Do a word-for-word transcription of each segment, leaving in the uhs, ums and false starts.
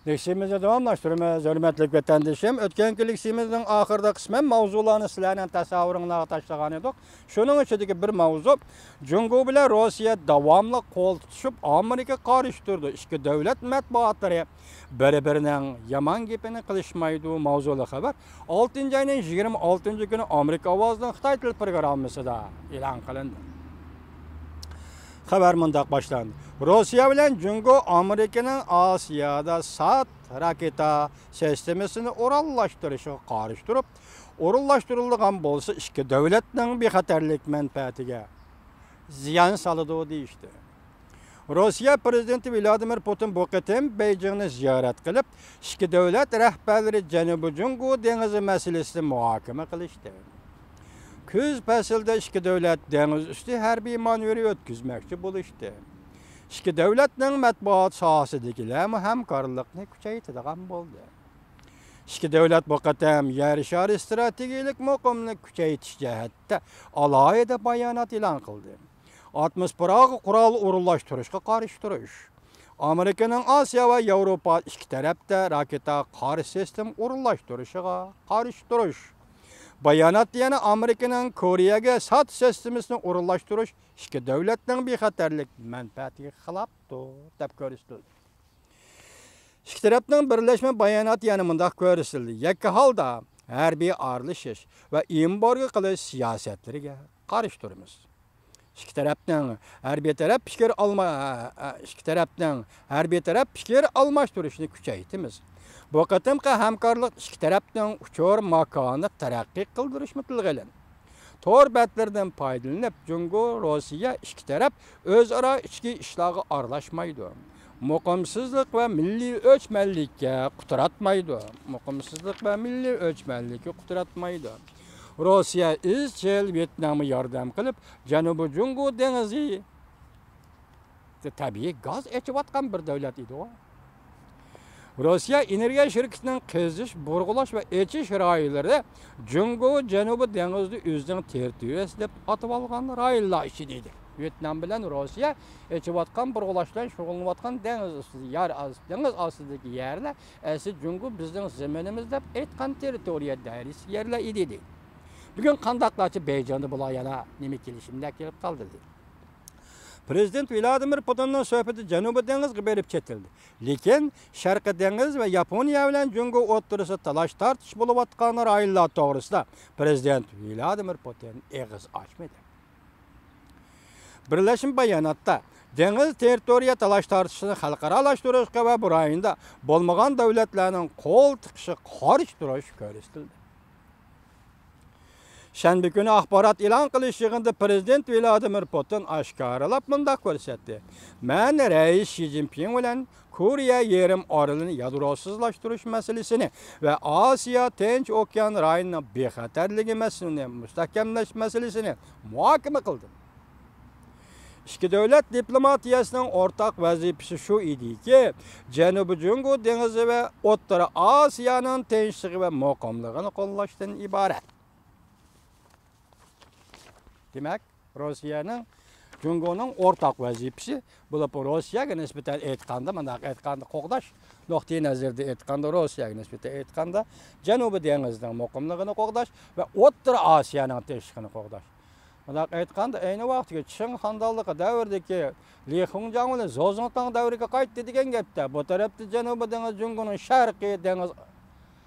لېكسىيەمىزنى داۋاملاشتۇرىمىز، ھۆرمەتلىك ۋەتەندىشىم. ئۆتكەنكى لېكسىيەمىزنىڭ ئاخىرىدا قىسمەن ماۋزۇلارنى سىلەرنىڭ تەسەۋۋۇرۇڭلارغا تاشلىغان ئىدۇق. شۇنىڭ ئىچىدىكى بىر ماۋزۇ، جۇڭگو بىلەن روسىيە داۋاملىق قول تۇتۇشۇپ، ئامېرىكىغا قارشى تۇرىدۇ. ئىككى دۆلەت مەتبۇئاتلىرى بىر-بىرىنىڭ يامان گېپىنى قىلىشمايدۇ ماۋزۇلۇق خەۋەر ئالتىنچى ئاينىڭ يىگىرمە ئالتىنچى كۈنى ئامېرىكا ئاۋازىنىڭ خىتاي تىل پروگراممىسىدا ئېلان قىلىندى. خەۋەر مۇنداق باشلاندى. روسىيە بىلەن جۇڭگو ئامېرىكىنىڭ ئاسىيادا سات راكېتا سىستېمىسىنى ئورۇنلاشتۇرۇشىغا قارشى تۇرۇپ، ئورۇنلاشتۇرۇلىدىغان بولسا ئىككى دۆلەتنىڭ بىخەتەرلىك مەنپەئەتىگە زىيان سالىدۇ دېيىشتى. روسىيە پىرېزىدېنتى ۋلادىمىر پۇتىن بۇ قېتىم بېيجىڭنى زىيارەت قىلىپ، ئىككى دۆلەت رەھبەرلىرى جەنۇبىي جۇڭگو دېڭىزى مەسىلىسىنى مۇھاكىمە قىلىشتى. كۈز پەسلىدە ئىككى دۆلەت دېڭىز ئۈستى ھەربىي مانېۋىرى ئۆتكۈزمەكچى بولۇشتى. ئىككى دۆلەتنىڭ مەتبۇئات ساھەسىدىكىلەرمۇ ھەمكارلىقنى كۈچەيتىدىغان بولدى. ئىككى دۆلەت بۇ قېتىم يەر شارى ئىستراتېگىيەلىك مۇقىملىقىنى كۈچەيتىش جەھەتتە ئالاھىدە بايانات ئېلان قىلدى. ئاتموسفېراغا قورال ئورۇنلاشتۇرۇشقا قارشى تۇرۇش. ئامېرىكىنىڭ ئاسىيا ۋە ياۋروپا ئىككى تەرەپتە راكېتا قارشى سىستېما ئورۇنلاشتۇرۇشىغا قارشى تۇرۇش. باياناتتا يەنە ئامېرىكىنىڭ كورېيەگە سات سىستېمىسىنى ئورۇنلاشتۇرۇش ئىككى دۆلەتنىڭ بىخەتەرلىك مەنپەئەتىگە خىلاپتۇر، دەپ كۆرسىتىلدى. ئىككى تەرەپنىڭ بىرلەشمە باياناتى يەنە مۇنداق كۆرسىتىلدى: يەككە ھالدا ھەربىي ئارىلىشىش ۋە ئېمبارگو قىلىش سىياسەتلىرىگە قارشى تۇرىمىز. ئىككى تەرەپنىڭ ھەربىي تەرەپ پىكىر ئالما-، ئىككى تەرەپنىڭ ھەربىي تەرەپ پىكىر ئالماشتۇرۇشىنى كۈچەيتىمىز. بۇ قېتىمقى ھەمكارلىق ئىككى تەرەپنىڭ ئۇچۇر ماكانىنى تەرەققىي قىلدۇرۇشمۇ تىلغا ئېلىندى. تور بەتلىرىدىن پايدىلىنىپ، جۇڭگو، روسىيە ئىككى تەرەپ ئۆزئارا ئىچكى ئىشلارغا ئارىلاشمايدۇ. مۇقىمسىزلىق ۋە مىللىي ئۆچمەنلىككە قۇتراتمايدۇ. مۇقىمسىزلىق ۋە مىللىي ئۆچمەنلىككە قۇتراتمايدۇ. روسىيە ئىزچىل ۋيېتنامغا ياردەم قىلىپ، جەنۇبىي جۇڭگو دېڭىزى تەبىئىي گاز ئېچىۋاتقان بىر دۆلەت ئىدىغۇ. روسىيە ئېنېرگىيە شىركىتىنىڭ قېزىش، بۇرغىلاش ۋە ئېچىش رايونلىرى جۇڭگو جەنۇبىي دېڭىزدا ئۆزىنىڭ تېررىتورىيەسى دەپ ئاتىۋالغان رايونلار ئىچىدە ئىدى. ۋيېتنام بىلەن روسىيە ئېچىۋاتقان، بۇرغىلاش بىلەن شۇغۇللىنىۋاتقان دېڭىز ئۈستى، يەر ئاستى، دېڭىز ئاستىدىكى يەرلەر ئەسلى جۇڭگو بىزنىڭ زېمىنىمىز دەپ ئېيتقان تېررىتورىيە دائىرىسىدىكى يەرلەر ئىدى، دېدى. بۈگۈن قانداقلارچە بېيجىڭدا بۇلار يەنە نېمە كېلىشىمدە كېلىپ قالدى، دېدى. پىرېزىدېنت ۋلادىمىر پۇتىننىڭ سۆھبىتى جەنۇبىي دېڭىزغا بېرىپ چېتىلدى. لېكىن شەرقىي دېڭىز ۋە ياپونىيە بىلەن جۇڭگو ئوتتۇرىسىدا تالاش-تارتىش بولۇۋاتقان رايونلار توغرىسىدا پىرېزىدېنت ۋلادىمىر پۇتىن ئېغىز ئاچمىدى. بىرلەشمە باياناتتا دېڭىز تېررىتورىيە تالاش-تارتىشىنى خەلقئارالاشتۇرۇشقا ۋە بۇ رايوندا بولمىغان دۆلەتلەرنىڭ قول تىقىشىغا قارشى تۇرۇش كۆرسىتىلدى. شەنبە كۈنى ئاخبارات ئېلان قىلىش يىغىنىدا پىرېزىدېنت ۋلادىمىر پۇتىن ئاشكارىلاپ مۇنداق كۆرسەتتى: مەن رەئىس شى جىنپىڭ بىلەن كورېيە يېرىم ئارىلىنى يادروسىزلاشتۇرۇش مەسىلىسىنى ۋە ئاسىيا تىنچ ئوكيان رايونىنىڭ بىخەتەرلىكى مەسىلىنى مۇستەھكەملەش مەسىلىسىنى مۇھاكىمە قىلدىم. ئىككى دۆلەت دىپلوماتىيەسىنىڭ ئورتاق ۋەزىپىسى شۇ ئىدىكى، جەنۇبىي جۇڭگو دېڭىزى ۋە ئوتتۇرا ئاسىيانىڭ تىنچلىقى ۋە مۇقىملىقىنى قوللاشتىن ئىبارەت. دېمەك، روسىيەنىڭ، جۇڭگونىڭ ئورتاق ۋەزىپىسى بولۇپ، روسىيەگە نىسبەتەن ئېيتقاندا، مۇنداق ئېيتقاندا، قوغداش نۇقتىئى نەزىرىدىن ئېيتقاندا، روسىيەگە نىسبەتەن ئېيتقاندا، جەنۇبىي دېڭىزنىڭ مۇقىملىقىنى قوغداش ۋە ئوتتۇرا ئاسىيانىڭ تىنچلىقىنى قوغداش. مۇنداق ئېيتقاندا، ئەينى ۋاقىتتىكى چىڭ خانلىقى دەۋرىدىكى لى خۇڭجاڭ بىلەن زو زىڭتاڭ دەۋرىگە قايتتى دېگەن گەپتە، بۇ تەرەپتە جەنۇبىي دېڭىز جۇڭگونىڭ شەرقىي دېڭىز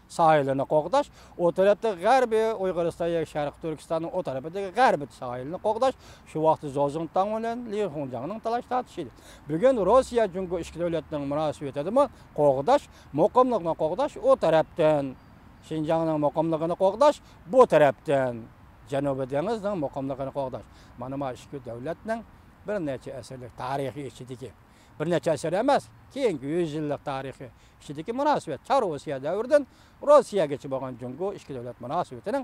ساھىلىنى قوغداش، ئۇ تەرەپتە غەربىي ئۇيغۇرىستان ياكى شەرقىي تۈركىستاننىڭ ئۇ تەرىپىدىكى غەربىي ساھىلىنى قوغداش، شۇ ۋاقىتتا زو زىڭتاڭ بىلەن لى خۇڭجاڭنىڭ تالاش تارتىشى ئىدى. بۈگۈن روسىيە جۇڭگو ئىككى دۆلەتنىڭ مۇناسىۋىتىدىمۇ قوغداش، مۇقىملىقنى قوغداش، ئۇ تەرەپتىن شىنجاڭنىڭ مۇقىملىقىنى قوغداش، بۇ تەرەپتىن جەنۇبىي دېڭىزنىڭ مۇقىملىقىنى قوغداش. مانا ما ئىككى دۆلەتنىڭ بىر نەچچە ئەسىرلىك تارىخى ئىچىدىكى، بىر نەچچە ئەسىر ئەمەس، كېيىنكى يۈز يىللىق تارىخى ئىچىدىكى مۇناسىۋەت، چار روسىيە دەۋرىدىن روسىيەگىچە بولغان جۇڭگو ئىككى دۆلەت مۇناسىۋىتىنىڭ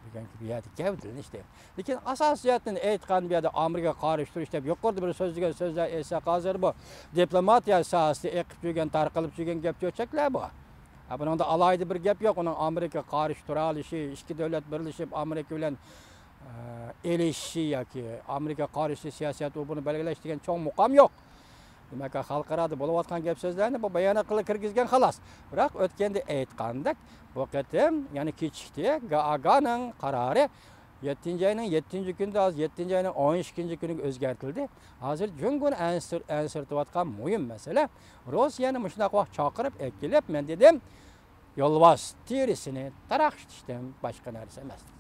بۈگۈنكى بۇ يەردە گەۋدىلىنىشى. لېكىن ئاساسىي جەھەتتىن ئېيتقان، بۇ يەردە ئامېرىكىغا قارشى تۇرۇش دەپ يۇقىرىدا بىر سۆزلىگەن سۆزلەر ئېيتساق، ھازىر بۇ دىپلوماتىيە ساھەسىدە ئېقىپ يۈرگەن، تارقىلىپ يۈرگەن گەپ-چۆچەكلەر بۇ. ھە، بۇنىڭدا ئالاھىدە بىر گەپ يوق. ئۇنىڭ ئامېرىكىغا قارشى تۇرالىشى، ئىككى دۆلەت بىرلىشىپ ئامېرىكا بىلەن، ئە، ئېلىشىشى ياكى ئامېرىكىغا قارشى سىياسەت، ئۇ بۇنى بەلگىلەش دېگەن چوڭ مۇقام يوق. دېمەك، خەلقئارادا بولۇۋاتقان گەپ سۆزلەرنى بۇ باياناتقا كىرگۈزگەن، خالاس. بىراق ئۆتكەندە ئېيتقاندەك، بۇ قېتىم يەنە كېچىكتى. گاگانىڭ قارارى يەتتىنچى ئاينىڭ يەتتىنچى كۈنىدە، ھازىر يەتتىنچى ئاينىڭ ئون ئىككىنچى كۈنىگە ئۆزگەرتىلدى. ھازىر جۇڭگونى ئەنسىر-، ئەنسىرىتىۋاتقان مۇھىم مەسىلە، روسىيەنى مۇشۇنداق ۋاقىت چاقىرىپ ئەكېلىپ، مەن دېدىم، يولۋاس تېرىسىنى تاراقشىتىشتىن باشقا نەرسە ئەمەس.